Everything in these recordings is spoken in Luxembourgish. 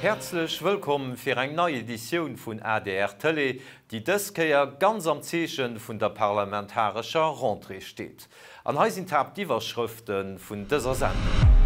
Häerzlech wëllkomm fir eng nei Editioun vun adr Tëlee, déi dës Kéier ganz am Zeeche vun der parlamentarescher Rentrée steet. An hei sinn d'Haaptiwwerschrëfte vun dëser Sendung.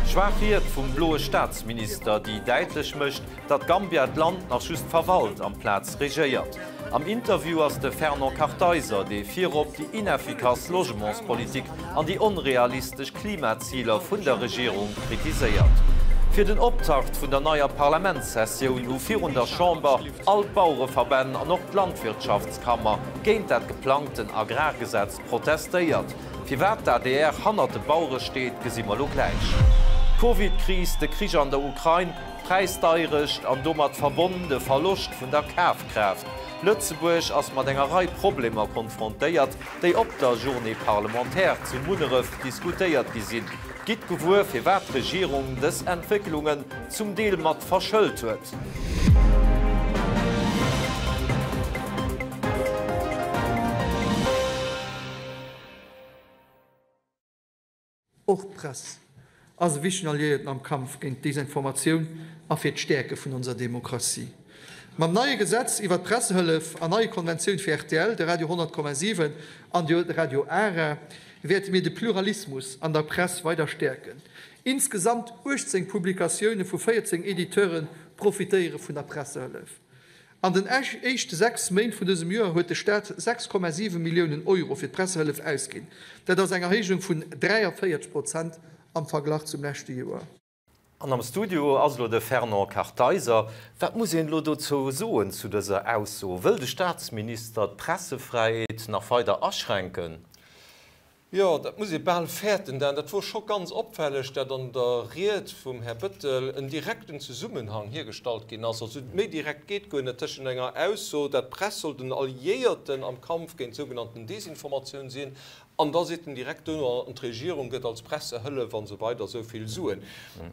Schwaach Ried vum bloe Staatsminister, déi däitlech mécht, datt Gambia d'Land nach just verwalt amplaz regéiert. Am Interview ass de Fernand Kartheiser, dee virop déi ineffikass Logementspolitik an déi onrealistesch Klimaziler vun der Regierung kritiséiert. Fir den Optakt vun der neier Parlamentssessioun hu virun der Chamber all d'Bauereverbänn an och d'Landwirtschaftskammer géint dat geplangten Agrargesetz protestéiert. Firwat d'ADR hannert de Bauere steet, gesi mer lo gläich. D'Covid-Kris, de Krich an der Ukrain, d'Präisdeierecht an domat verbonn de Verloscht vun der Kafkraaft, Lëtzebuerg ass mat enger Rei Problemer konfrontéiert, déi op der Journée parlementaire zu Munneref diskutéiert gi sinn. Gitt gewuer, firwat d'Regierung dës Entwécklungen zum Deel mat verschëlt huet. Och d'Press ass e wichtegen Alliéierten am Kampf géint d'Desinformatioun a fir d'Stäerke vun onser Demokratie. Mam neie Gesetz iwwert d'Pressehëllef an neie Konventioun fir rtl, de Radio 100,7 an de Radio ARA wäerte mir de Pluralismus an der Press weider stäerken. Insgesamt 18 Publikatioune vu 14 Editeure profitéiere vun der Pressehëllef. An den éischte 6 Méint vun dësem Joer huet de Staat 6,7 Milliounen Euro fir d'Pressehëllef ausginn. Dat ass eng Erhéijung vun 43 Prozent am Verglach zum leschte Joer. An am Studio ass elo de Fernand Kartheiser. Wat muss een elo dozou soen, zu dëser Ausso? Wëll de Staatsminister d'Pressefräiheet nach weider aschränken? Jo, dat muss ee bal fäerten, Dan. Dat wor scho ganz opfälleg, dat an der Ried vum Här Bettel en direkten Zesummenhang hiergestallt ginn ass, also méi direkt geet guer net, tëschent enger Ausso, dat d'Press soll den Alliéierten am Kampf géint sougenannten Desinformatioun sinn, an da seet en direkt dono, an d'Regierung gëtt als Pressehëllef an esou weider esou vill Suen.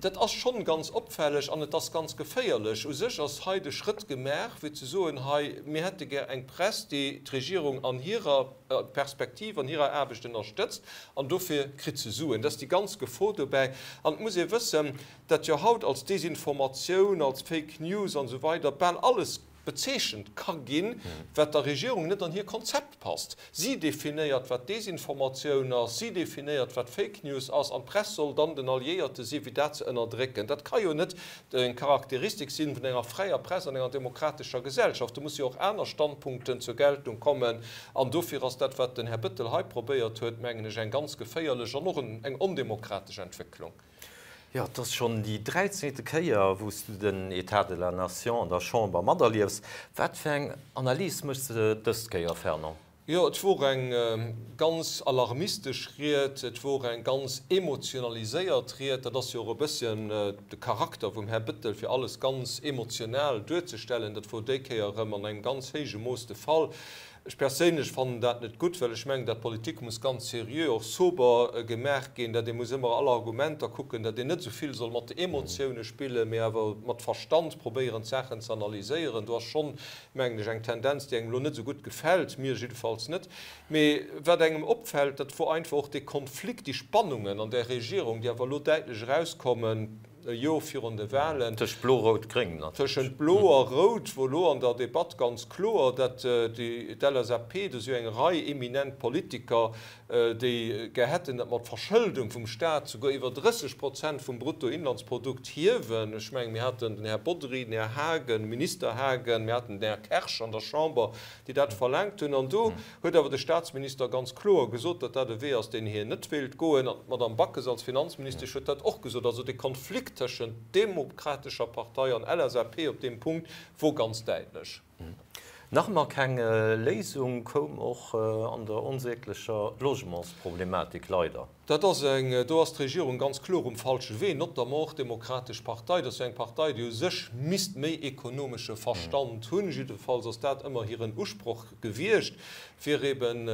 Dat ass schonn ganz opfälleg an et ass ganz geféierlech. U sech ass hei de Schrëtt gemaach, fir ze soen, hei, mir hätte gär eng Press, déi d'Regierung an hirer Perspektiv, an hirer Aarbecht ënnerstëtzt, an dofir kritt se Suen. Dat ass déi ganz Gefor dobäi. An et muss ee wëssen, dat jo haut als Desinformatioun, als Fake News an esou weider bal alles bezeechent ka ginn, wat der Regierung net an hir Konzept passt. Si definéiert, wat Desinformatioun ass, si definéiert, wat Fake News ass, an d'Press soll dann den Alliéierte si fir dat ze ënnerdrécken. Dat ka jo net eng Charakteristik sinn vun enger fräier Press an enger demokratescher Gesellschaft. Do musse jo och aner Standpunkten zur Geltung kommen. An dofir ass dat, wat den Här Bettel hei probéiert huet, mengen ech, eng ganz geféierlech an och eng ondemokratesch Entwécklung. Jo, et ass schonn déi dräizéngte Kéier, wou s du den État de la Nation an der Chamber materliefs. Wat fir eng Analys méchs de dës Kéier, Fernand? Jo, et wor eng ganz alarmistesch Ried, et wor eng ganz emotionaliséiert Ried. Dat ass jo och e bësschen de Charakter vum Här Bettel, fir alles ganz emotional duerzestellen. Dat wor déi Kéier erëm an engem ganz héije Mooss de Fall. Ech perséinlech fannen dat net gutt, well ech mengen, dat Politik muss ganz seriö, och sober gemaach ginn, dat ee muss ëmmer all Argumenter kucken, dat een net esou vill soll mat de Emotioune spillen, mee awer mat Verstand probéieren d'Saachen ze analyséieren. Do ass schonn, mengen ech, eng Tendenz, déi engem elo net esou gutt gefält, mir jiddefalls net. Mee wat engem opfält, dat wor einfach och dee Konflikt, déi Spannungen an där Regierung, déi awer elo däitlech erauskommen, e Jor virun de Wahlen. Tëscht Blo-Rout-Gréng natierlech. Tëschent Blo a Rout wor elo an der Debatt ganz kloer, dat d'LSAP, do si jo eng Rei eminent Politiker, déi gär hätten, datt mer d'Verschëldung vum Staat souguer iwwer 30 Prozent vum Bruttoinlandsprodukt hiewen. Ech mengen, mir haten den Här Bodry, den Här Haagen, Minister Haagen, mir haten den Här Kersch an der Chamber, déi dat verlaangt hunn. An do huet awer de Statsminister ganz kloer gesot, datt dat e Wee ass, deen hien net wéilt goen. An d'Madame Backes als Finanzministesch huet dat och gesot. Also de Konflikt tëschent Demokratescher Partei an LSAP op deem Punkt wor ganz däitlech. Nach ëmmer keng Léisung koum och an der onsäglecher Logementsproblematik, leider. Dat ass eng, do ass d'Regierung ganz kloer um falsche Wee, notamment och d'Demokratesch Partei. Dat ass jo eng Partei, déi u sech misst méi ekonomesche Verstand hunn, jiddefalls ass dat ëmmer hiren Usproch gewiescht, fir eben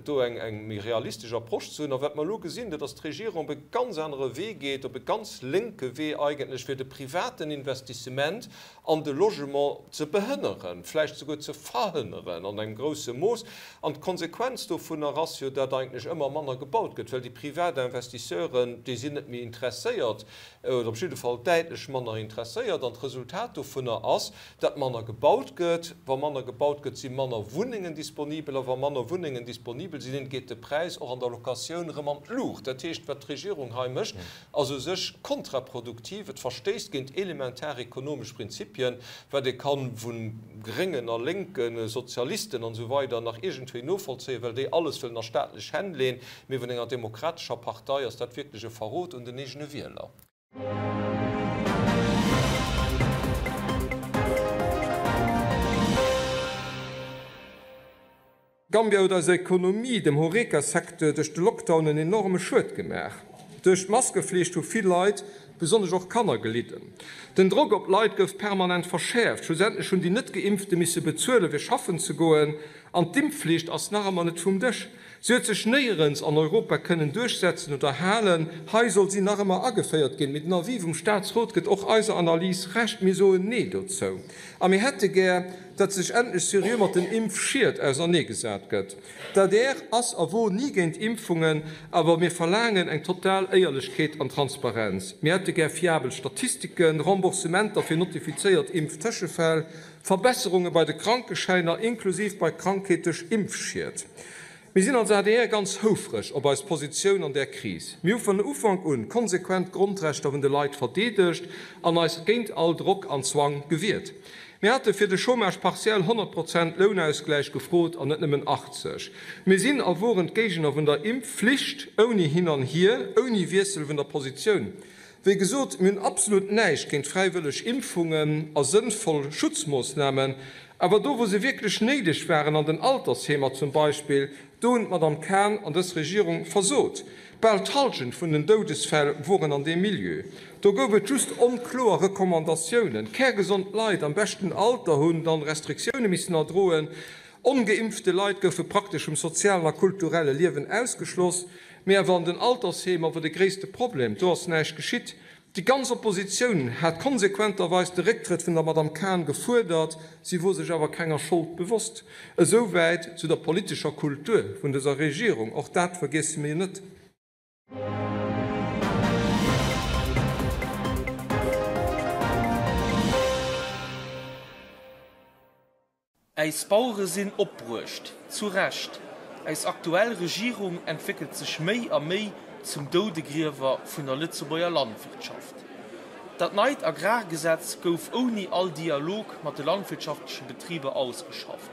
do eng eng méi realistesch Approche ze hunn. A wat mer elo gesinn, dat ass d'Regierung op e ganz anere Wee geet, op e ganz lénke Wee eigentlech, fir de privaten Investissement an de Logement ze behënneren, vläicht souguer ze. ze verhënneren an engem grousse Mooss. An d'Konsequenz dovunner ass jo, dat eigentlech ëmmer manner gebaut gëtt, well déi privat Investisseuren, déi sinn net méi interesséiert, oder op jidde Fall däitlech manner interesséiert. An d'Resultat dovunner ass, dat manner gebaut gëtt. Wa manner gebaut gëtt, si manner Wunnengen disponibel. A wa manner Wunnengen disponibel sinn, geet de Präis och an der Locatioun erëm an d'Luucht. Dat heescht, wat d'Regierung hei mécht, ass u sech kontraproduktiv, et verstéisst géint elementar ekonomesch Prinzipien, wat ee kann vu Gréngen a Lénken, Sozialisten an esou weider nach iergendwéi novollzéien, well déi alles wëllen a staatlech Hänn leen, mee vun enger demokratescher Partei ass dat wierklech e Verrot un den eegene Wieler. Gambia huet eiser Ekonomie, dem Horeca-Secteur, duerch de Lockdown en enorme Schued gemaach. Duerch d'Maskeflicht hu vill Leit, besonnesch och Kanner, gelidden. Den Drock op d'Leit gouf permanent verschäerft. Schlussendlech hunn déi Net-Geimpfte misse bezuelen, fir schaffen ze goen. An d'Impfflicht ass nach ëmmer net vum Dësch. Si huet sech néierens an Europa kënnen duerchsetzen oder halen. Hei soll si nach ëmmer ageféiert ginn. Mee den Avis vum Staatsrot gëtt och eiser Analys Recht. Mir soen Nee dozou. A mir hätte gär, datt sech endlech seriö mat den Impfschied auserneegesat gëtt. D'adr ass a wor ni géint Impfungen, awer mir verlaangen eng total Éierlechkeet an Transparenz. Mir hätte gär fiabel Statistiken, Remboursementer fir notifizéiert Impftëschefäll, Verbesserunge bei de Krankeschäiner, inklusiv bei Krankheet duerch Impfschied. Mir sinn als adr ganz houfreg op eis Positioun an där Kris. Mir hu vun Ufank un konsequent d'Grondrechter vun de Leit verdeedegt an eis géint all Drock an Zwang gewiert. Mir hate fir de Chômage partiel 100 Prozent Lounausgläich gefrot an net nëmmen 80. Mir sinn a woren d'Géigner vun der Impfflicht, ouni hin an hier, ouni Wiessel vun der Positioun. Wéi gesot, mir hunn absolut näischt géint fräiwëlleg Impfungen a sënnvoll Schutzmoossnamen, awer do wou se wierklech néideg waren, an den Altersheemer zum Beispill, do hunn d'Madame Cahen an dës Regierung versot. Bal d'Halschent vun den Doudesfäll woren an deem Milieu. Do gouf et just onkloer Recommandatiounen. Kärgesond Leit am beschten Alter hunn dann Restriktioune missen erdroen. Ongeimpfte Leit goufe praktesch vum sozialen a kulturelle Liewen ausgeschloss. Mee awer an den Altersheemer wor de gréisste Problem, do ass näischt geschitt. Déi ganz Oppositioun hat konsequenterweis de Récktrëtt vun der Madame Cahen gefuerdert, si wor sech awer kenger Schold bewosst. Esou wäit zu der politescher Kultur vun dëser Regierung, och dat vergiesse mir net. Äis Bauere sinn opbruecht, zu Recht. Äis aktuell Regierung entwéckelt sech méi a méi zum Doudegriewer vun der Lëtzebuerger Landwirtschaft. Dat neit Agrargesetz gouf ouni all Dialog mat de landwirtschaftleche Betriber ausgeschafft.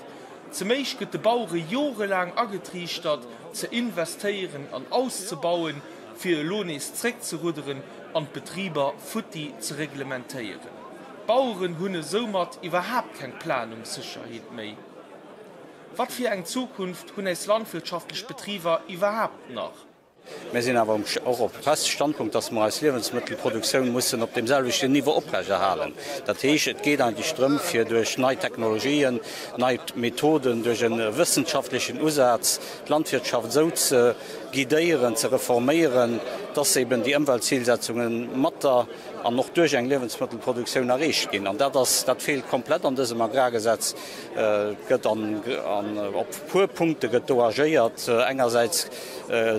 Zeméischt gëtt de Bauere jorelaang agetriichtert, ze investéieren an auszebauen, fir elo nees zréckzerudderen an d'Betriber futti ze reglementéieren. D'Baueren hunn esoumat iwwerhaapt keng Planungssécherheet méi. Wat fir eng Zukunft hunn äis landwirtschaftlech Betriber iwwerhaapt nach? Mir sinn awer och op feste Standpunkt, dass mer eis Liewensmëttelproduktioun mussen op deem selwechten Niveau oprechterhalen. Dat heescht, et geet eigentlech drëm, fir duerch nei Technologien, nei Methoden, duerch e wëssenschaftlechen Usaz d'Landwirtschaft esou ze guidéieren, ze reforméieren, dass eben déi Ëmweltzilsetzunge mat der an och duerch eng Liewensmëttelproduktioun erreecht ginn. An dat ass, dat feelt komplett an dësem Agrargesetz. Et gëtt an, an op puer Punkte gëtt do agéiert. Engersäits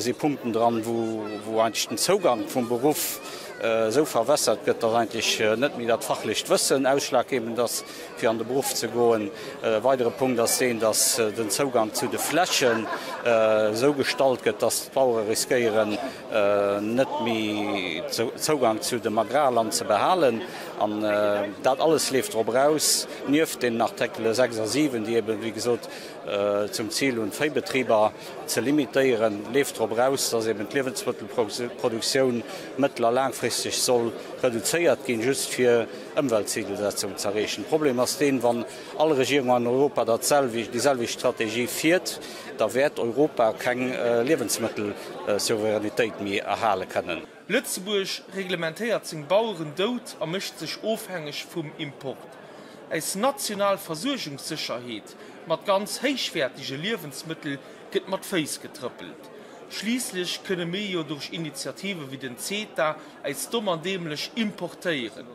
si Punkten dran, wou, wou eigentlech den Zougang vum Beruff esou verwässert gëtt, dass eigentlech net méi dat fachlecht Wëssen ausschlaggebend ass, fir an de Beruff ze goen. E weidere Punkt ass deen, dass den Zougang zu de Flächen esou gestallt gëtt, dass d'Bauere riskéieren, net méi Zougang zu dem Agrarland ze behalen. An dat alles leeft drop eraus, nieft deenen Artikele 6 a 7, déi eben, wéi gesot, zum Zil hunn, d'Véibetriber ze limitéieren, leeft drop eraus, dass eben d'Liewensmëttelproduktioun mëttel a laangfristeg soll reduzéiert ginn, just fir Ëmweltzidelsetzungen ze erreechen. De Problem ass deen, wann all Regierung an Europa dat selwecht, déi selwecht Strategie fiert, da wäert Europa keng Liewensmëttelsouveränitéit méi erhale kënnen. Lëtzebuerg reglementéiert seng Baueren dout a mécht sech ofhängeg vum Import. Äis national Versuergungssécherheet mat ganz héichwäertege Liewensmëttel gëtt mat Féiss getrëppelt. Schliisslech kënne mir jo duerch Initiative wéi den CETA äis domm an dämlech importéieren.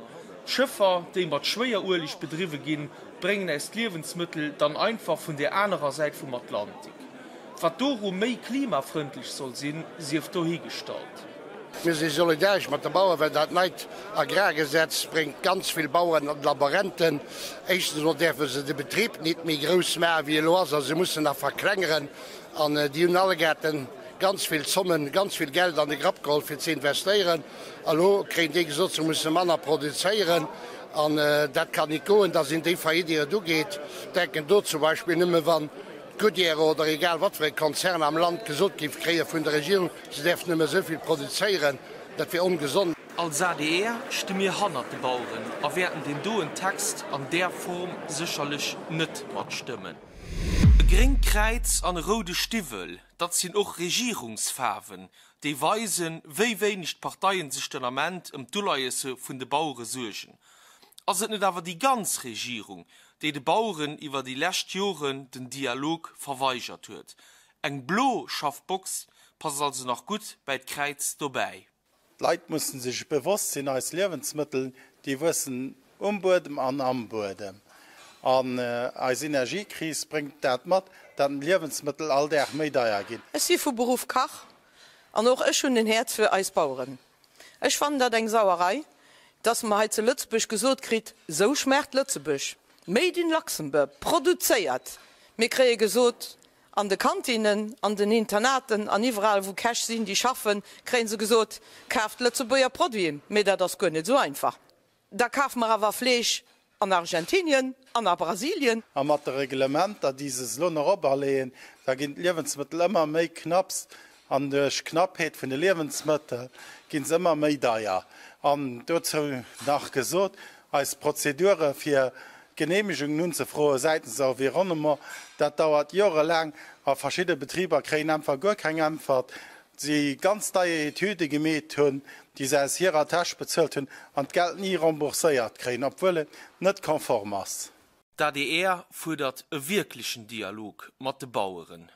D'Schëffer, déi mat Schwéierueleg bedriwwe ginn. bréngen äis d'Liewensmëttel dann einfach vun där anerer Säit vum Atlantik. Wat doru méi klimafrëndlech soll sinn, sief dohigestallt. Mir si solidaresch mat de Baueren, well dat neit Agrargesetz bréngt ganz vill Baueren an d'Laberenten. Éischtens emol däerfe se de Betrib nit méi grouss maachen, wéi e lo ass, a se mussen nach verklengeren. An déi hunn allegaerten ganz vill Zommen, ganz vill Geld an de Grapp geholl, fir ze investéieren. A lo kréien déi gesot, se musse manner produzéieren. An dat kann nit goen, da sinn déi faillite, ier et ugeet. Denken do zum Beispill nëmme wann d'Goodyear oder egal wat fir e Konzern am Land gesot géif kréie vun der Regierung, se däerften nëmme esou vill produzéieren, dat wier ongesond. Als adr sti mir hannert de Baueren a wäerten deen doen Text an där Form sécherlech net matstëmmen. E gréngt Kräiz an e roude Stiwwel, dat sinn och Regierungsfaarwen, déi weisen, wéi wéineg d'Parteien sech den Ament ëm d'Uleiesse vun de Bauere suergen. Ass et net awer déi ganz Regierung, déi de Baueren iwwer déi lescht Joren den Dialog verweigert huet? Eng blo Schaffbox passt also nach gutt bäi d'Kräiz dobäi. D'Leit mussen sech bewosst sinn, eis Liewensmëttel, déi wuessen um Buedem an am Buedem. An eis Energiekris bréngt dat mat, dat d'Liewensmëttel all Dag méi deier ginn. Ech si vu Beruff Kach an och ech hunn en Häerz fir eis Baueren. Ech fannen dat eng Sauerei, dass mer hei zu Lëtzebuerg gesot kritt, sou schmaacht Lëtzebuerg, made in Luxembourg, produzéiert. Mir kréie gesot, An de Kantinnen, an den Internaten an iwwerall wou Käch sinn, déi schaffen, kréie se gesot, Kaaft Lëtzebuerger Produiten. Mee dat ass guer net esou einfach. Da kafe mer awer Fleesch an Argentinien an a Brasilien. A mat de Reglementer, déi se elo nach operleeën, da ginn d'Liewensmëttel ëmmer méi knapps. An duerch d'Knappheet vun de Liewensmëttel gi se ëmmer méi deier. An dozou nach gesot, eis Prozedure fir Geneemegungen unzefroe säitens Environnement, dat dauert jorelaang a verschidde Betriber kréien einfach guer keng Äntwert, déi ganz deier Etüde gemeet hunn, déi se aus hirer Täsch bezuelt hunn an d'Geld ni rembourséiert kréien, obwuel et net konform ass. D'adr fuerdert e wierklechen Dialog mat de Baueren.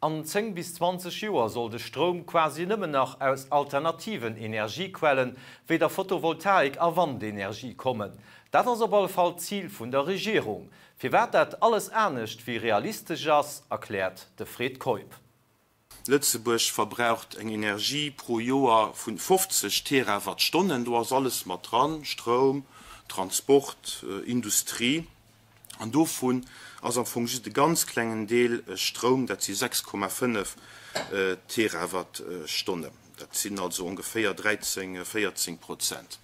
An 10 bis 20 Joer soll de Stroum quasi nëmmen nach aus alternativen Energiequellen, wéi der Photovoltaik a Wandenergie kommen. Dat ass op alle Fall d'Zil vun der Regierung. Firwat dat alles anescht wéi realistesch ass, erkläert de Fred Keup. Lëtzebuerg verbraucht eng Energie pro Joer vu 50 Terawattstonnen. Do ass alles mat dran, Stroum, Transport, Industrie. An dovun ass am Fong just e ganz klengen Deel Stroum, dat si 6,5 Terawattstonnen. Dat sinn also ongeféier 13, 14 Prozent.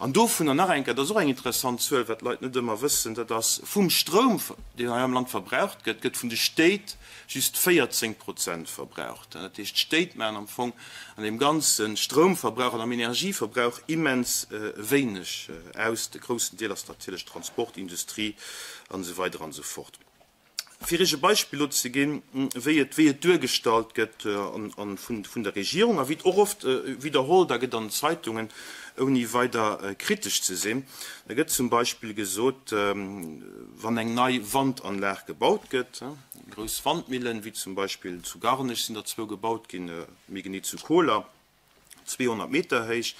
An dovunner nach eng Kéier, dat ass och eng interessant Zuel, wat d'Leit net ëmmer wëssen, dat ass, vum Stroum, deen hei am Land verbraucht gëtt, gëtt vun de Stéit just 14 Prozent verbraucht. Dat heescht, d'Stéit maachen am Fong an deem ganze Stroumverbrauch an am Energieverbrauch immens wéineg aus. De groussen Deel ass natierlech Transport, Industrie an esou weider an esou fort. Fir Iech e Beispill elo ze ginn, wéi et, wéi et duergestallt gëtt vun der Regierung a wéi et och oft widderholl da gëtt an den Zeitungen, ouni weider kritesch ze sinn, Da gëtt zum Beispill gesot, wann eng nei Wandanlag gebaut gëtt, grouss Wandmillen, wéi zum Beispill zu Garnech sinn der zwou gebaut ginn, méi genee zu Koler, 200 Meter héich.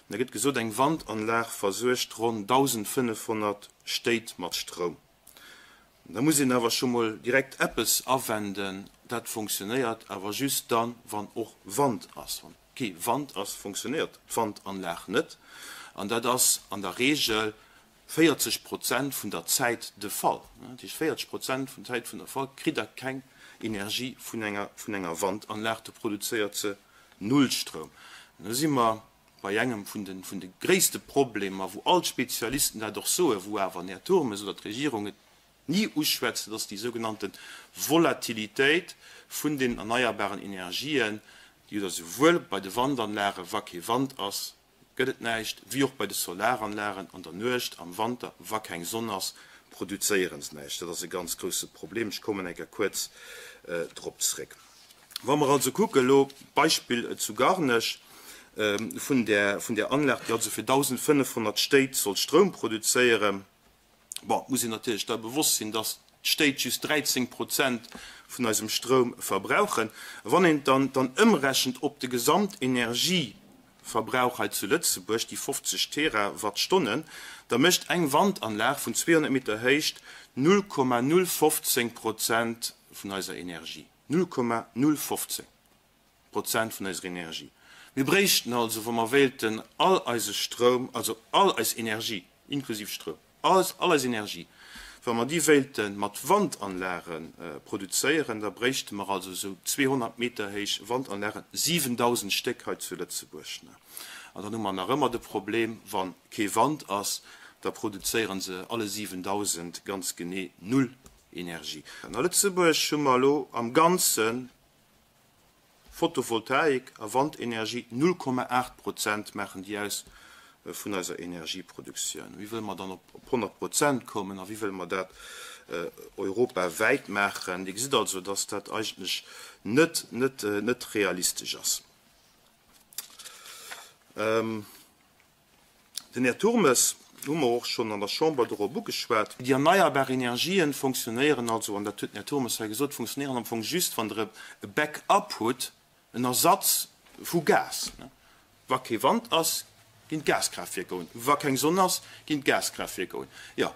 Da gëtt gesot, eng Wandanlag versuergt ronn 1.500 Stéit mat Stroum. Da muss een awer scho mol direkt eppes awenden, dat fonctionnéiert awer just dann, wann och Wand ass. Wann kee Wand ass, fonctionnéiert d'Wandanlag net. An dat ass an der Reegel 40 Prozent vun der Zäit de Fall. Dat heescht, 40 Prozent vun der Zäit vun der Fall kritt Der keng Energie vun enger, vun enger Wandanlag, do produzéiert se null Stroum. An do si mer bei engem vun de, vun de gréisste Problemer, wou all d'Spezialisten dat och soen, wou awer den Här Turmes oder d'Regierung et ni uschwätzt, dat ass déi sougenannte Volatilitéit vun den erneierbaren Energien, déi Der souwuel bei de Wandanlagen, wa kee Wand ass, gëtt et näischt, wéi och bei de Solaranlagen an der Nuecht, am Wanter, wa keng Sonn ass, produzéieren se näischt. Dat ass e ganz grousse Problem. Ech kommen eng Kéier kuerz drop zréck. Wa mer also kucken, elo d'Beispill zu Garnech vun där, vun där Anlag, déi also fir 1.500 Stéit soll Stroum produzéieren, Bon, et muss een natierlech da bewosst sinn, dass d'Stéit just 13 Prozent vun eisem Stroum verbrauchen. Wann een et dann dann ëmrechent op de Gesamtenergiebedarf. Stroumverbrauch hei zu Lëtzebuerg, déi 50 Terawattstonnen, da mécht eng Wandanlag vun 200 Meter Héicht 0,015 Prozent vun eiser Energie. 0,015 Prozent vun eiser Energie. Mir bréichten also, wa mer wéilten all eise Stroum, also all eis Energie, inklusiv Stroum, all eis Energie, wa mer déi wéilte mat Wandanlage produzéieren, da bréichte mer also esou 200 Meter héich Wandanlagen, 7.000 Stéck hei zu Lëtzebuerg. An dann hu mer nach ëmmer de Problem, wa kee Wand ass, da produzéiere se alle 7.000 ganz genee null Energie. An a Lëtzebuerg hu mer elo am Ganzen Photovoltaik a Wandenergie, 0,8 Prozent maachen déi aus vun eiser Energieproduktioun. Wéi wëlle mer dann op 100 Prozent kommen a wéi wëlle mer dat europawäit maachen? Dir gesitt also, dass dat eigentlech net, net, net realistesch ass. Den Här Turmes hu mer och schonn an der Chamber dorop ugeschwat. Déi erneierbar Energien fonctionnéieren also, an dat huet den Här Turmes hei gesot, fonctionnéieren am Fong just, wann Der e Back-up hutt, en Ersatz vu Gas. Wa kee Wand ass, ginn d'Gaskraaftwierker un. Wa keng Sonn ass, ginn d'Gaskraaftwierker un. Jo,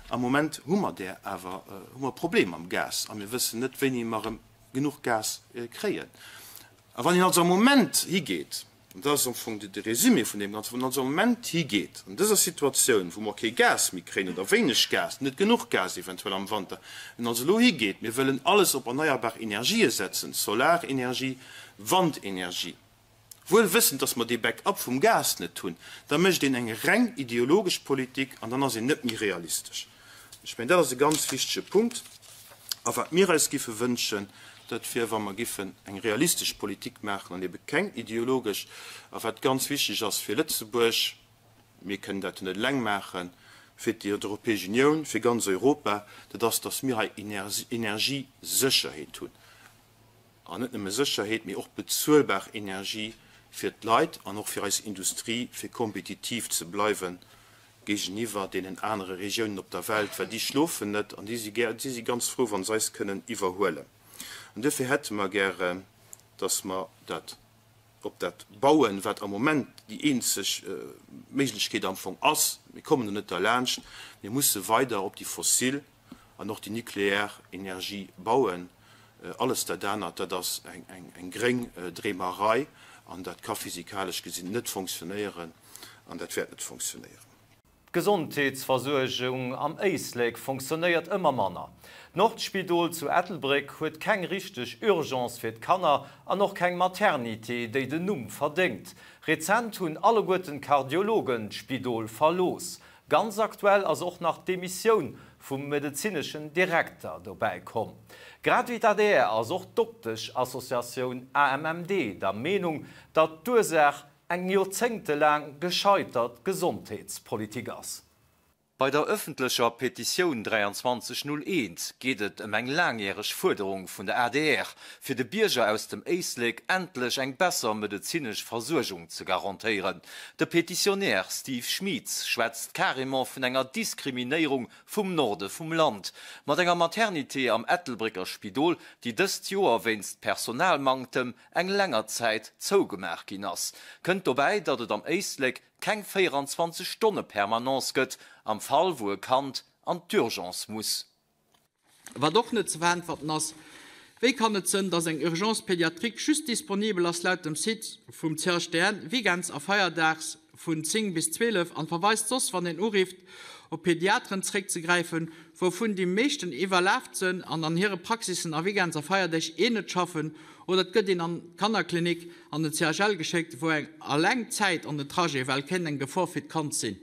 am Moment hu mer där awer, hu mer e Problem mam Gas a mir wëssen net, wéini mer erëm genuch Gas kréien. A wann een also am Moment higeet, an dat ass am Fong de Résumé vun deem Ganzen, wann een also am Moment higeet, an dëser Situatioun, wou mer kee Gas méi kréien oder wéineg Gas, net genuch Gas eventuell am Wanter, en also elo higeet, mir wëllen alles op erneierbar Energië setzen, Solarenergie, Wandenergie, wuel wëssend, datt mer dee Back-up vum Gas net hunn, da mécht een eng reng ideologesch Politik an dann ass een net méi realistesch. Ech mengen, dat ass e ganz wichtege Punkt. A wat mir eis giffe wënschen, dat wier, wa mer giffen eng realistesch Politik maachen an ebe keng ideologesch. A wat ganz wichteg ass fir Lëtzebuerg, mir kënnen dat jo net eleng maachen, fir d'Europäesch Unioun, fir ganz Europa, dat ass, datt mir hei Energiesécherheet hunn. An net nëmme Sécherheet, mee och bezuelbar Energie fir d'Leit an och fir eis Industrie, fir kompetitiv ze bleiwe géigeniwwer deenen anere Regiounen op der Welt, well déi schlofen net an déi si gär, déi si ganz frou, wa se eis kënnen iwwerhuelen. An duerfir hätte mer gären, dass mer dat op dat bauen, wat am Moment déi eenzeg Méiglechkeet am Fong ass, mir kommen do net derlaanscht, mir musse weider op déi fossil an och déi nuklear Energie bauen. Alles dat anert, dat ass eng gréng Dreemerei an dat ka physikalesch gesinn net fonctionnéieren an dat wäert net fonctionnéieren. D'Gesondheetsversuergung am Éislek fonctionnéiert ëmmer manner. D'Nordspidol zu Ettelbréck huet keng richteg Urgence fir d'Kanner an och keng Maternité, déi den Numm verdéngt. Rezent hunn alleguerten d'Kardiologen d'Spidol verlooss. Ganz aktuell ass och nach d'Demissioun vum medezineschen Direkter dobäi komm. Grad wéi d'ADR ass och d'Dokteschassociatioun AMMD der Meenung, datt d'Ursaach eng joerzéngtelaang gescheitert Gesondheetspolitik ass. Bei der ëffentlecher Petitioun 2301 geet et ëm eng laangjäreg Fuerderung vun der adr, fir de Bierger aus dem Éislek endlech eng besser medezinesch Versuergung ze garantéieren. De Petitionär Steve Schmieds schwätzt carrément vun enger Diskriminéierung vum Norde vum Land. Mat enger Maternité am Ettelbrécker Spidol, déi dëst Joer wéinst Personalmanktem eng länger Zäit zougemaach ginn ass, kënnt dobäi, datt et am Éislek keng 24 Stonne Permanence gëtt, am Fall wou e Kand an d'Urgence muss. Wat och net ze veräntwerten ass, Wéi kann et sënn, dass eng Urgence pédiatrique just disponibel ass laut dem Site vum CHDN weekends a feierdags vun 10 bis 12 an verweist soss, wann een urifft, op Pediateren zréckzegräifen, wouvun déi meeschten iwwerlaaft sënn an an hire Praxissen a weekends a Feierdeeg eh net schaffen oder et gëtt een an d'Kannerklinik an den CHL geschéckt, wou eng alleng d'Zäit an den Trajet well kéint eng Gefor fir d'Kand sinn.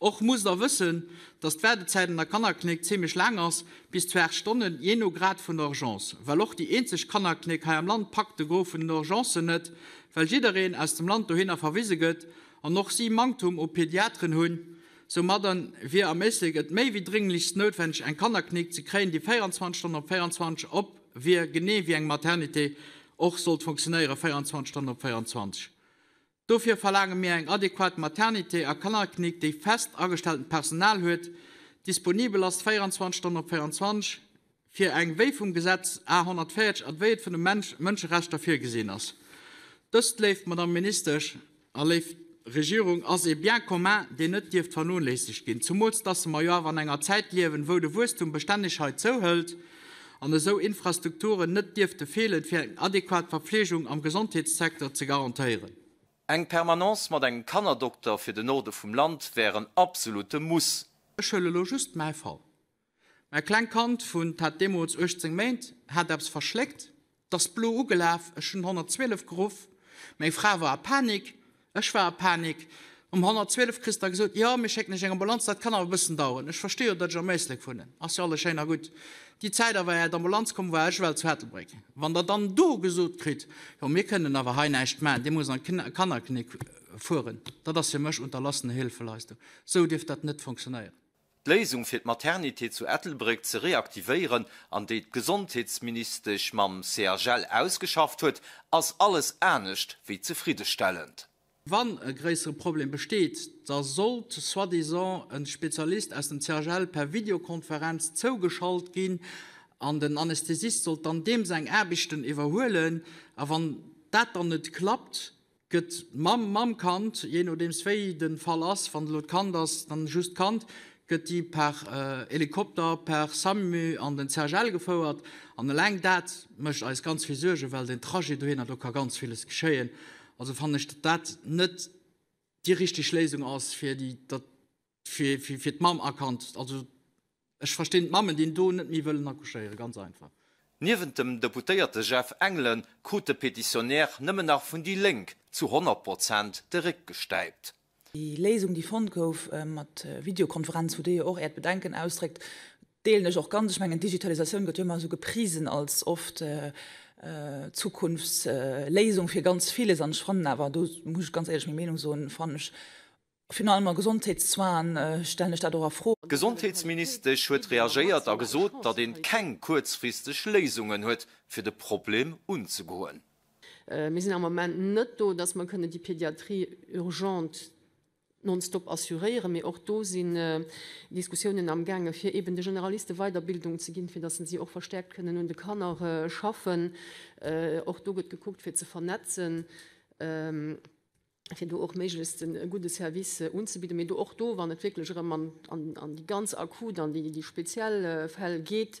Och musst der wëssen, dass d'Waardezäit an der Kannerklinik zimlech laang ass, bis zu 8 Stonnen, jee no Grad vun der Urgence. Well och déi eenzeg Kannerklinik hei am Land packt de Gros vun den Urgencen net, well jiddereen aus dem Land dohinner verwise gëtt an och si Manktum u Pediateren hunn. Soumadder wier am Éislek et méi wéi dringlichst noutwenneg eng Kannerklinik ze kréien, déi 24 Stonnen op 24 op wier, genee wéi eng Maternité och sollt fonctionnéieren 24 Stonnen op 24. Dofir verlaange mir eng adequat Maternité a Kannerklinik, déi fest agestelltent Personal huet, disponibel ass 24 Stonnen op 24, fir eng wéi vum Gesetz A 140 an wéi et vun de Mënscherechter virgesinn ass. Dëst, léif Madamm Ministesch a léif Regierung, ass ee Bien commun, deen net dierft vernoléissegt ginn, zumools dass mer jo awer an enger Zäit liewen, wou de Wuesstum bestänneg hei zouhëlt an esou Infrastrukturen net dierfte feelen, fir eng adequat Verpflegung am Gesondheetssecteur ze garantéieren. Eng Permanence mat engem Kannerdokter fir de Norde vum Land wär en absolute Muss. Ech huele lo just mäi Fall. Mäi klengt Kand vun, 't hat deemools 18 Méint, hat eppes verschléckt, 't ass blo ugelaf, ech hunn 112 geruff, meng Fra war a Panik, ech war a Panik. Um 112 kriss da gesot, jo, mir schécken iech eng Ambulanz, dat kann awer e bëssen daueren. Ech versti jo, datt ech am Éislek wunnen, ass jo alles schéin a gutt. Déi Zäit awer, är d'Ambulanz komm war, ech ewell zu Ettelbréck. Wann der dann do gesot kritt, jo, mir kënnen awer hei näischt maachen, Dir musst an d'Kannerklinik fueren, dat ass fir mech unterlassene Hilfeleistung. Esou dierf dat net funktionéieren. D'Léisung fir d'Maternité zu Ettelbréck ze reaktivéieren an déi d'Gesondheetsministesch mam CHL ausgeschafft huet, ass alles anescht wéi zefriddestellend. Wann e gréissere Problem besteet, da sollt soi-disant e Spezialist aus dem CHL per Videokonferenz zougeschalt ginn an den Anästhesist sollt dann deem seng Aarbechten iwwerhuelen. A wann dat dann net klappt, Gëtt d'Mamm mam Kand, jee nodeems wéi de Fall ass, wann et elo d'Kand ass, dann just d'Kand, gëtt déi per Helikopter, per Samu an den CHL gefouert. An eleng dat mécht eis ganz vill Suergen, well den Trajet dohinner, do ka ganz villes geschéien. Also fannen ech, datt dat net déi richteg Léisung ass, fir déi, datt, fir, fir d'Mamm a Kand. Also Ech verstinn d'Mammen, déi do net méi wëllen accouchéieren, ganz einfach. Niewent dem Deputéierte Jeff Engelen krut de Petitionnaire nëmmen nach vun déi Lénk zu 100 Prozent de Réck gestäipt. Déi Léisung, déi fonnt gouf mat Videokonferenz, wou Dir jo och Äert Bedenken ausdréckt, deelen ech och ganz. Ech mengen, d'Digitalisatioun gëtt jo ëmmer esou geprisen als oft Zukunftsléisung fir ganz villes. An ech fannen awer, do muss ech ganz éierlech meng Meenung soen, fannen ech, Virun allem a Gesondheetssoinen stellen ech dat och a Fro. D'Gesondheetsministesch huet reagéiert a gesot, datt een keng kuerzfristeg Léisungen huet, fir de Problem unzegoen. Mir sinn am Moment net do, dass mer kënnen déi Pédiatrie urgente nonstop assuréieren, mee och do sinn Diskussiounen amgaange fir eeben de Generaliste Weiderbildung ze ginn, fir dass si och verstärkt kënnen un de Kanner schaffen. Och do gëtt gekuckt fir ze vernetzen. Fir do och méiglechst e gudde Service unzebidden, mee do och do, wann et wierklech erëm an déi ganz akut an déi speziell Fäll geet,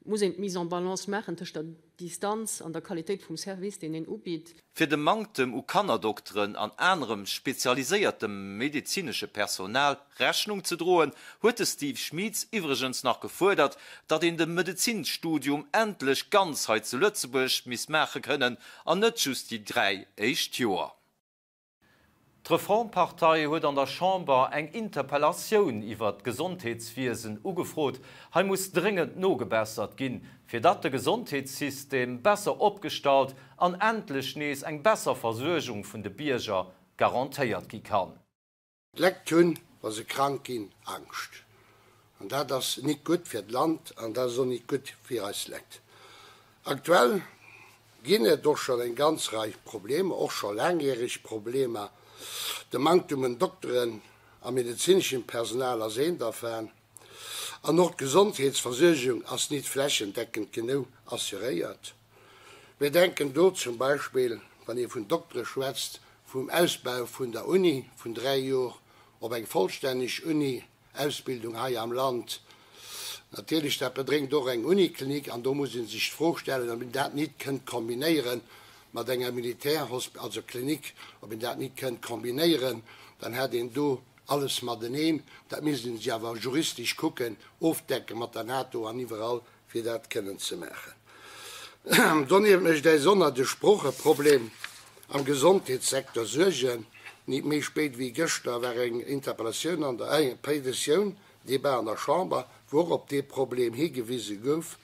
muss een d'Mise en balance maachen tëscht der Distanz an der Qualitéit vum Service, deen een ubitt. Fir dem Manktem u Kannerdokteren an anerem spezialiséiertem medezinesche Personal Rechnung ze droen, huet de Steve Schmieds iwwregens nach gefuerdert, datt een de Medezinsstudium endlech ganz hei zu Lëtzebuerg misst maache kënnen an net just déi 3 éischt Joer. D'Reformpartei huet an der Chamber eng Interpellatioun iwwert d'Gesondheetswiesen ugefrot. Hei muss dréngend nogebessert ginn, fir datt de Gesondheetssystem besser opgestallt an endlech nees eng besser Versuergung vun de Bierger garantéiert gi kann. D'Lekt hunn, wa se krank ginn, Angscht. An dat ass nit gutt fir d'Land an dat ass och nit gutt fir eis Lekt. Aktuell ginn et och schonn eng ganz Rei Problemer, och scho laangjäreg Problemer. De Manktum un Dokteren a medezineschem Personal ass eent dervan. An och d'Gesondheetsversuergung ass nit flächendeckend genou assuréiert. Mir denken do zum Beispill, wann ee vun Doktere schwätzt, vum Ausbau vun der Uni vun 3 Jor op eng vollstänneg Uni-Ausbildung hei am Land. Natierlech, dat bedréngt och eng Uniklinik an do muss ee sech d'Fro stellen, ob een dat nit kënnt kombinéiere mat enger Militärhosp-, also Klinik, ob een dat nit kënnt kombinéieren, dann hätt een do alles mateneen. Dat misst ee sech awer juristesch kucken, ofdecken mat der NATO an iwwerall fir dat kënnen ze maachen. Donieft mécht äis oner de Sproocheproblem am Gesondheetssecteur Suergen. Nit méi spéit wéi gëschter war eng Interpellatioun an der, eng Péitioun, Debat an der Chamber, wou och op dee Problem higewise gouf.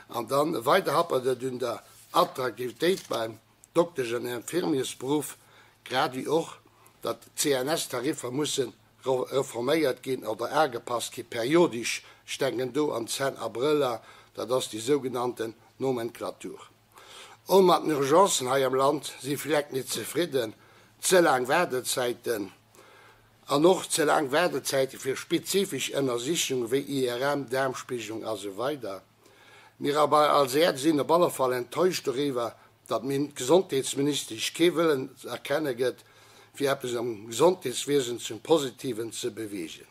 An dann weider happert et un der Attraktivitéit beim Doktesch an Infirmiersberuff, grad wéi och, datt d'CNS-Tariffer mussen reforméiert ginn oder agepasst gi periodesch, ech denken do an d'Zänn a Brëller, dat ass déi sougenannten Nomenclature. Och mat den Urgencen hei am Land si vill Lekt net zefridden, ze laang Waardezäiten an och ze laang Waardezäite fir spezifesch Ënnersichunge wéi IRM, Daarmspigelung a sou weider. Mir bei als adr sinn op alle Fall enttäuscht doriwwer, datt d'Gesondheetsministesch kee Wëllen ze erkenne gëtt, fir eppes am Gesondheetswiesen zum Positiven ze beweegen.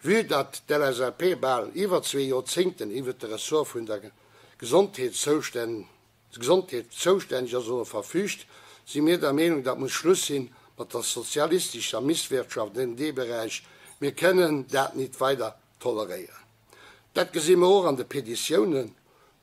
Vue datt d'LSAP bal iwwer zwee Joerzéngten iwwer de Ressort vun der Gesondheet zoustänneg ass oder verfüügt, si mir der Meenung, datt muss Schluss sinn mat der sozialistescher Misswirtschaft an deem Beräich. Mir kënnen dat nit weider toleréieren. Dat gesi mer och an de Petitiounen.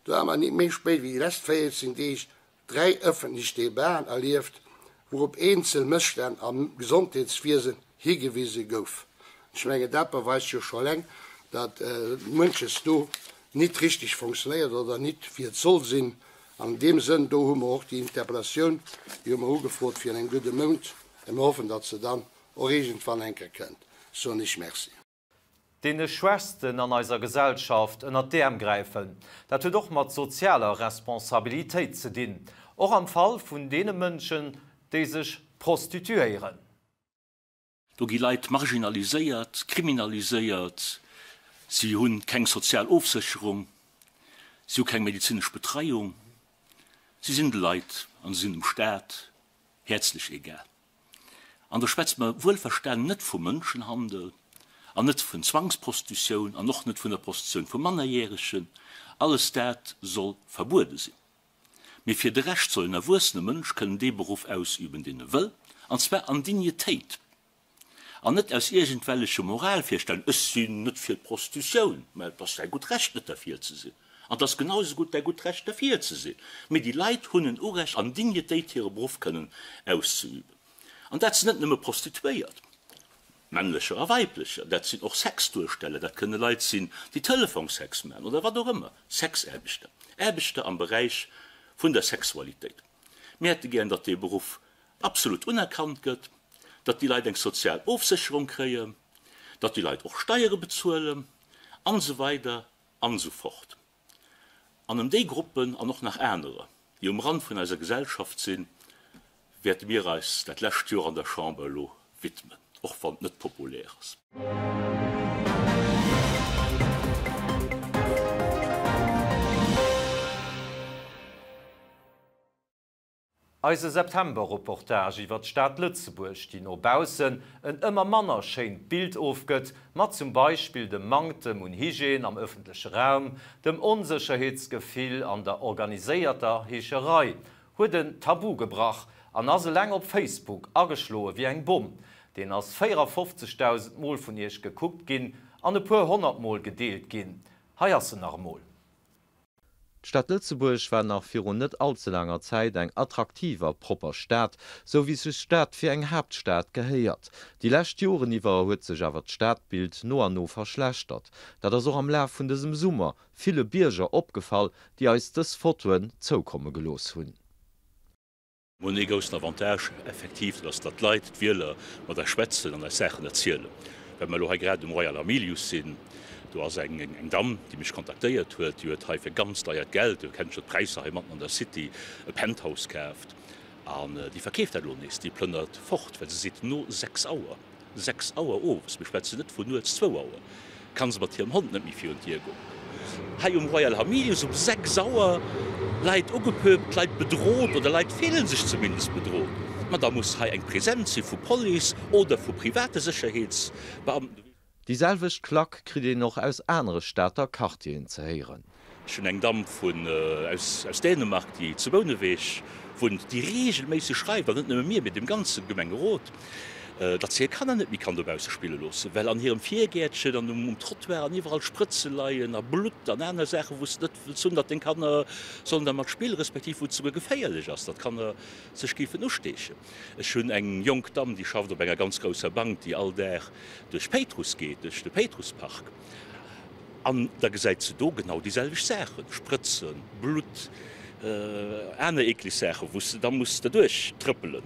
Do hu mer nit méi spéit wéi déi lescht 14 Deeg 3 ëffentlech Debaten erlieft, wou op eenzel Mësstänn am Gesondheetswiesen higewise gouf. Ech mengen, dat beweist jo scho eleng, datt munches do nit richteg fonctionnéiert oder nit wéi et soll sinn. An an deem Sënn, do hu mer och déi Interpellatioun, déi hu mer ugefrot fir an engem gudde Mount, a mir hoffen, datt se dann och iergendwann eng Kéier kënnt. Soen ech Merci. Deene Schwächsten an eiser Gesellschaft ënnert d'Äerm gräifen, dat huet och mat sozialer Responsabilitéit ze dinn, och am Fall vun deene Mënschen, déi sech prostituéieren. Do gi Leit marginaliséiert, kriminaliséiert, si hu keng sozial Ofsécherung, si hu keng medezinesch Betreiung, si sinn de Leit an si sinn dem Staat häerzlech egal. An do schwätze mer wuelverstanen net vu Mënschenhandel an net vun Zwangsprostitutioun an och net vun der Prostitutioun vu Mannerjäregen. Alles dat soll verbuede sinn. Mee fir de Rescht soll en erwuessene Mënsch kënnen dee Beruff ausüben, deen e wëll, an zwar an Dignitéit an net aus iergendwelleche Moralvirstellungen, Ech sinn net fir d'Prostitutioun, mä et ass däi gutt Recht, net derfir ze sinn. An et ass genau esou gutt däi gutt Recht derfir ze sinn. Mee déi Leit hunn en Urecht an Dignitéit hire Beruff kënnen auszeüben. An dat sinn net nëmme Prostituéiert, männlecher a weiblecher, dat sinn och Sexduersteller, dat kënne Leit sinn, déi Telefongsex maachen oder wat och ëmmer, Sexaarbechter, Aarbechter am Beräich vun der Sexualitéit. Mir hätte gären, datt dee Beruff absolut unerkannt gëtt, datt déi Leit eng sozial Ofsécherung kréien, datt déi Leit och Steiere bezuelen an esou weider an esou fort. An ëm déi Gruppen an och nach anerer, déi um Rand vun eiser Gesellschaft sinn, wäerte mir eis dat lescht Joer an der Chamber elo widmen, och wann et net populär ass. Eise September-Reportage iwwer d'Stad Lëtzebuerg, déi no baussen en ëmmer manner schéint Bild ofgëtt, mat zum Beispill dem Manktem un Hygiène am ëffentleche Raum, dem Onsécherheetsgefill an der organiséierter Heescherei, huet en Tabu gebrach an ass eleng op Facebook ageschloe wéi eng Bomm. Deen ass 54.000 Mol vun iech gekuckt ginn an e puer honnertmol gedeelt ginn. Hei ass en nach emol. D'Stad Lëtzebuerg war nach virun net allze laanger Zäit eng attraktiv a propper Stad, sou wéi sech dat fir eng Haaptstad gehéiert. Déi lescht Joren iwwer huet sech awer d'Stadbild no an no verschlechtert. Dat ass och am Laf vun dësem Summer ville Bierger opgefall, déi eis dës Fotoen zoukomme gelooss hunn. Mir hunn ee groussen Avantage effektiv, dat ass, datt d'Leit, d'Wieler mat eis schwätzen an eis Saachen erzielen. Well mer elo hei grad um Royal Hamilius sinn, do ass eng eng Damm, déi mech kontaktéiert huet, déi huet hei fir ganz deiert Geld, Dir kennt jo d'Präisser hei matten an der City, e Penthouse kaaft an déi verkeeft dat elo nees, déi plënnert fort, well se seet, no 6 Auer 6 Auer owes, mir schwätzen net vun nuets zwou Auer, kann se mat hirem Hond net méi virun d'Dier goen. Hei um Royal Hamilius um 6 Auer, Leit ugepöbt, Leit bedrot oder Leit fillen sech zumindest bedrot. Ma da muss hei eng Präsenz si vu Police oder vu private Sécherheetsbeamten. Déi selwecht Klack kritt een och aus anere Stater Quartieren ze héieren. Ech hunn eng Damm vun aus Dänemark, déi zu Bouneweg wunnt, déi reegelméisseg schreift, an net nëmme mir, mee dem ganze Gemengerot, datt se hir Kanner net méi kann dobausse spille loossen, well an hirem Virgäertchen an um Trottoir an iwwerall Sprëtze leien a Blutt an aner Saachen, wou s de net wëlls hunn, datt deng Kanner sollen dermat spillen, respektiv wou et souguer geféierlech ass, datt d'Kanner sech géifen usteechen. Ech hunn eng jonk Damm, déi schafft op enger ganz grousser Bank, déi all Dag duerch Péitruss geet, duerch de Péitrusspark. An da gesäit se do genau déi selwecht Saachen, Sprëtzen, Blutt, aner eekleg Saachen, wou s de da muss derduerch trëppelen.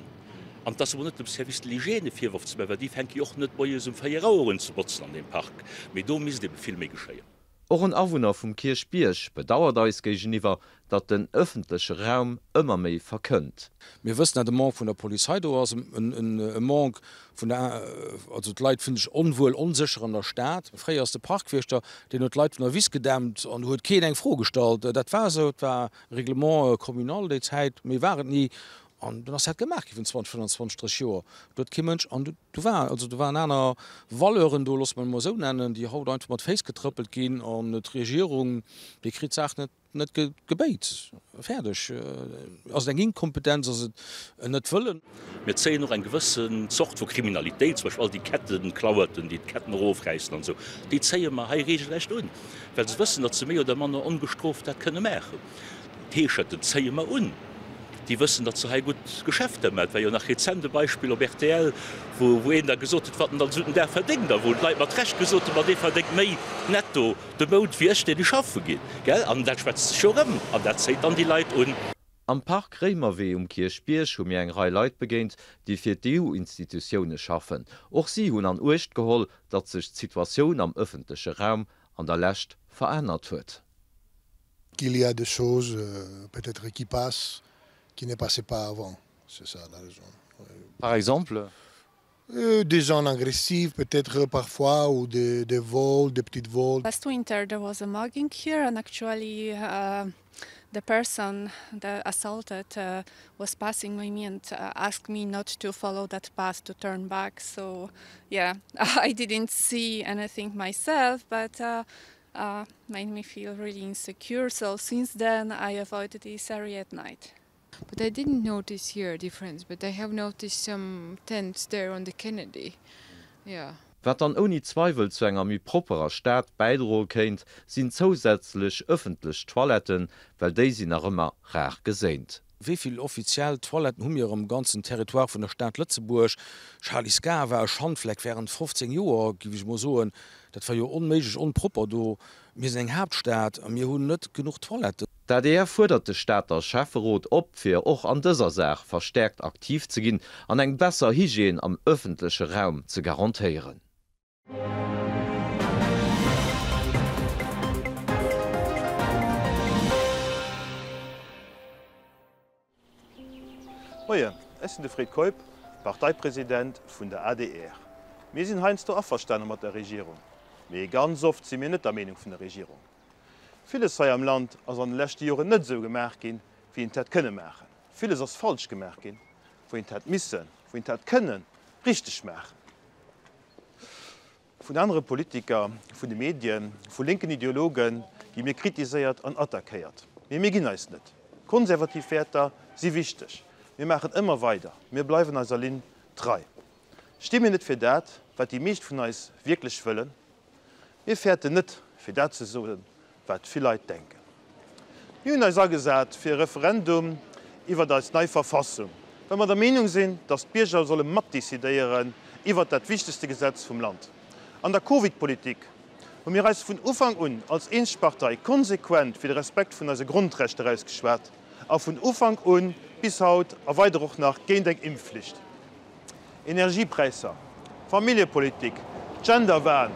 An et ass emol net dem Service de l'hygiène e Virworf ze maachen, well déi fänke jo och net moies um 4 Auer un ze botzen an deem Park. Mee do misst ebe vill méi geschéien. Och en Awunner vum Kierchbierg bedauert eis géigeniwwer, datt den ëffentleche Raum ëmmer méi verkënnt. Mir wëssen, dat e Manque vun der Polizei do ass, e Manque vun der, also d'Leit fillen sech onwuel, onsécher an der Stad. Fréier ass de Parkwiechter, deen huet d'Leit vun der Wiss gedämpt an do huet keen eng Fro gestallt. Dat war esou, et war Règlement communal déi Zäit, méi war et ni. An dunn ass dat gemaach gi vun 20, 25, 30 Joer. Do huet kee Mënsch, an do war, also do waren aner Valeuren do, loosse mer et emol esou nennen, déi haut einfach mat Féiss getrëppelt ginn. An d'Regierung, déi kritt d'Saach net, net gebéit. Fäerdeg. Ass et eng Inkompetenz, ass et en Net-Wëllen? Mir zéien och eng gewëssen Zort vu Kriminalitéit, zum Beispill all déi Kettenklauerten, déi d'Ketten erofräissen an esou, déi zéie mer hei regelrecht un, well se wëssen, datt se méi oder manner ongestrooft dat kënne maachen. D'Heescherten zéie mer un, déi wëssen, datt se hei gutt Geschäfter maachen. Et war jo nach rezent e Beispill op rtl, wou een da gesot huet, wat en dann esou den Dag verdéngt a wou d'Leit mat Recht gesot hunn, ma dee verdéngt méi netto de Mount wéi ech, deen ech schaffe ginn. Gell? An dat schwätzt sech jo erëm an dat zéit dann déi Leit un. Am Park Réimerwee um Kierchbierg hu mir eng Rei Leit begéint, déi fir d'EU-Institutioune schaffen. Och si hunn an Uecht geholl, datt sech d'Situatioun am ëffentleche Raum an der Lescht verännert huet. Qu'il y a des choses peut-être qui passent qui ne passaient pas avant, c'est ça la raison. Par exemple? Des gens agressifs peut-être parfois ou des, des vols, des petites vols. Last winter there was a mugging here and actually uh, the person that assaulted uh, was passing by me and uh, asked me not to follow that path to turn back. So yeah, I didn't see anything myself, but uh, uh, made me feel really insecure. So since then I avoided this area at night. But I didn't notice here a difference, but I have noticed some tents there on the Kennedy. Yeah. Wat dann ouni Zweiwel zu enger méi propperer Stad bäidroe kéint, sinn zousätzlech ëffentlech Toiletten, well déi sinn nach ëmmer rar geséint. Wéi vill offiziell Toiletten hu mir am ganzen Territoire vun der Stad Lëtzebuerg? Charly's Gare war e Schandfleck während 15 Joer, géif ech emol soen. Dat war jo onméiglech onpropper do. Mir sinn eng Haaptstad a mir hunn net genuch Toiletten. D'adr fuerdert de Stater Schäfferot op, fir och an dëser Saach verstäerkt aktiv ze ginn an eng besser Hygiène am ëffentleche Raum ze garantéieren. Moien, ech sinn de Fred Keup, Parteipresident vun der adr. Mir sinn heiansdo averstane mat der Regierung, mee ganz oft si mir net der Meenung vun der Regierung. Villes hei am Land ass an de leschte Joren net esou gemaach ginn, wéi een et hätt kënne maachen. Villes ass falsch gemaach ginn, wou een et hätt missen, wou een et hätt kënnen richteg maachen. Vun anere Politiker, vun de Medien, vu lénken Ideologe gi mir kritiséiert an attackéiert. Mee mir ginn eis net. Konservativ Wäerter si wichteg. Mir maachen ëmmer weider. Mir bleiwen eiser Linn trei. Sti mir net fir dat, wat déi meescht vun eis wierklech wëllen? Mir fäerten net, fir dat ze soen, wat vill Leit denken. Mir hunn eis agesat fir e Referendum iwwert eis nei Verfassung, well mer der Meenung sinn, datt d'Bierger solle matdecidéieren iwwert dat wichtegste Gesetz vum Land. An der Covid-Politik hu mir eis vun Ufank un als eenzeg Partei konsequent fir de Respekt vun eise Grondrechter ausgeschwat a vun Ufank un bis haut a weider och nach géint eng Impfflicht. Energiepräisser, Familljepolitik, Genderwahn,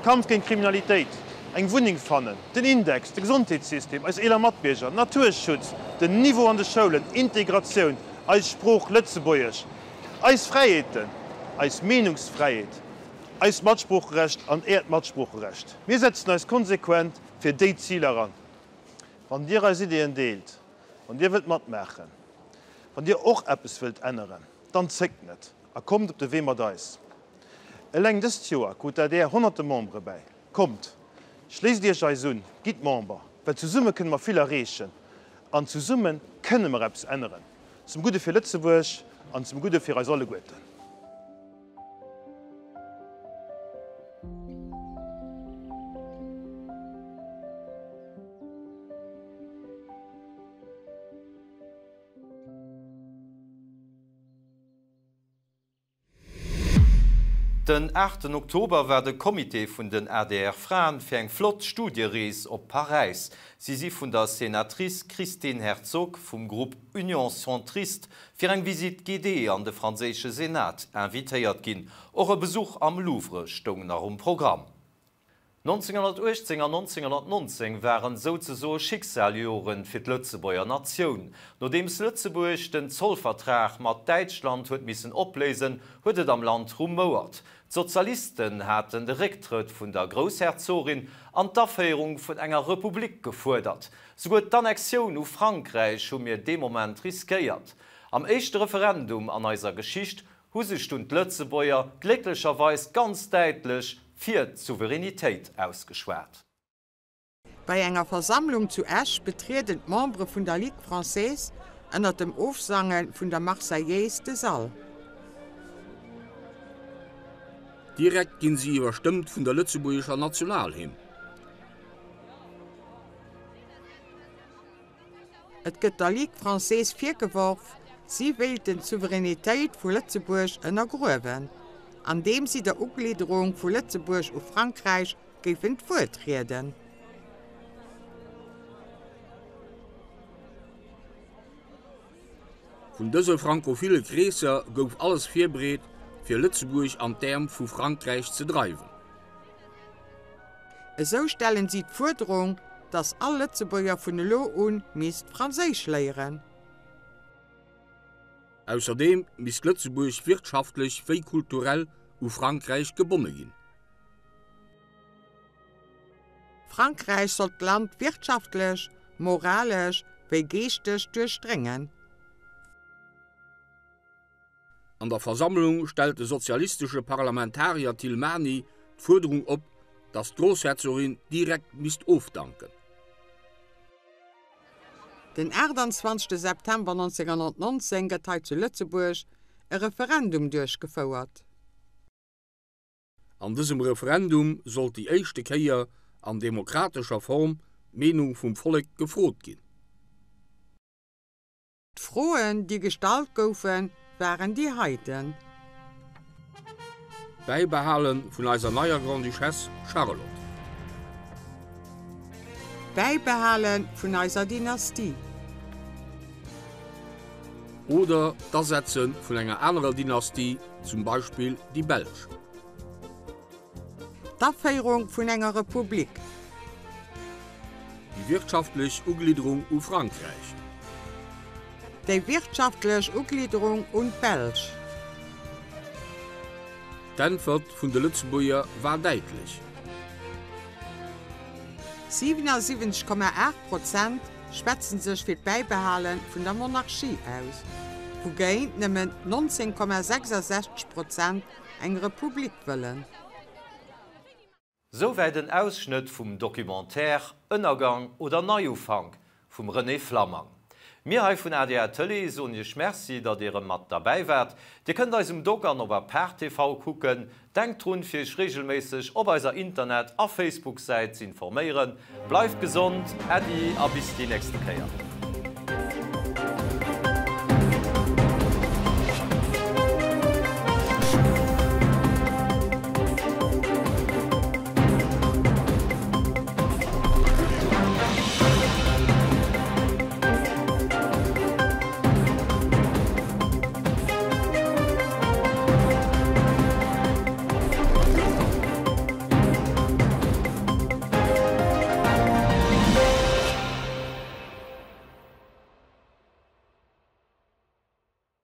Kampf géint Kriminalitéit, eng Wunneng fannen, den Index, de Gesondheetssystem, eis eeler Matbierger, Naturschutz, den Niveau an de Schoulen, Integratioun, eis Sprooch Lëtzebuergesch, eis Fräiheeten, eis Meenungsfräiheet, eist Matsproocherecht an Äert Matsproocherecht. Mir setzen eis konsequent fir déi Ziler an. Wann Dir eis Ideeën deelt, wann Dir wëllt matmaachen, wann Dir och eppes wëllt änneren, Dann zéckt net a kommt op de Wee mat eis! Eleng dëst Joer krut d'ADR honnerte Membere bäi. Kommt, schléisst Iech eis un, gitt Member, well zesumme kënne mer vill erreechen an zesumme kënne mer eppes änneren, zum Gudde fir Lëtzebuerg an zum Gudde fir eis alleguerten. Den aachten Oktober war de Comité vun den adr Fraen fir eng flott Studierees op Paräis. Si si vun der Senatrice Christine Herzog vum Grupp Union Centriste fir eng Visite guidée an de franséische Senat invitéiert ginn. Och e Besuch am Louvre stoung nach um Programm. 1918 an 1919 waren souzesoe Schicksaljoren fir d'Lëtzebuerger Natioun. Nodeems Lëtzebuerg den Zollvertrag mat Däitschland huet missen opléisen, huet et am Land rumouert. D'Sozialisten haten de Récktrëtt vun der Groussherzogin an d'Aféierung vun enger Republik gefuerdert. Souguer d'Annexioun u Frankräich hu mir dee Moment riskéiert. Am éischte Referendum an eiser Geschicht hu sech dunn d'Lëtzebuerger glécklecherweis ganz däitlech fir d'Souveränitéit ausgeschwat. Bei enger Versammlung zu Esch betrieden d'Membere vun der Ligue Française ënner dem Ofsange vun der Marseillaise de Sall. Direkt ginn si iwwerstëmmt vun der lëtzebuergescher Nationalhymn. Et gëtt der Ligue Française virgeworf, si wéilten d'Souveränitéit vu Lëtzebuerg ënnergruewen, andeem si der Uglidderung vu Lëtzebuerg u Frankräich géifen d'Wuert rieden. Vun dëse frankophile Kreesser gouf alles virbereet, fir Lëtzebuerg an d'Äerm vu Frankräich ze dreiwen. Esou stellen si d'Fuerderung, datt all Lëtzebuerger vun elo un misst Franséisch léieren. Ausserdeem misst Lëtzebuerg wirtschaftlech wéi kulturell u Frankräich gebonne ginn. Frankräich sollt d'Land wirtschaftlech, moralesch wéi geeschteg duerchdréngen. An der Versammlung stellt de sozialistesche Parlamentarier Thilmany d'Fuerderung op, datt d'Groussherzogin direkt misst ofdanken. Den 28 September 1919 gëtt hei zu Lëtzebuerg e Referendum duerchgefouert. An dësem Referendum sollt déi éischte Kéier an demokratescher Form d'Meenung vum Vollek gefrot ginn. D'Froen, déi gestallt goufen, waren déi heiten. Bäibehale vun eiser neier Grande-Duchesse Charlotte. Bäibehale vun eiser Dynastie. Oder d'Asetze vun enger anerer Dynastie, zum Beispill déi belsch. D'Aféierung vun enger Republik. Déi wirtschaftlech Uglidderung u Frankräich. Déi wirtschaftlech Uglidderung un d'Belsch. D'Äntwert vun de Lëtzebuerger war däitlech. 77,8 Prozent schwätzen sech fir d'Bäibehale vun der Monarchie aus, wougéint nëmmen 19,66 Prozent eng Republik wëllen. Souwäit en Ausschnëtt vum Documentaire Ënnergang oder Neiufank vum René Flammang. Mir hei vun adr Tëlee soen Iech Merci, datt Dir erëm mat derbäi waart. Dir kënnt eis um Doc an op Apart TV kucken. Denkt drun, fir Iech reegelméisseg op eiser Internet a Facebook-Säit z'informéieren. Bleift gesond, Äddi a bis déi nächste Kéier.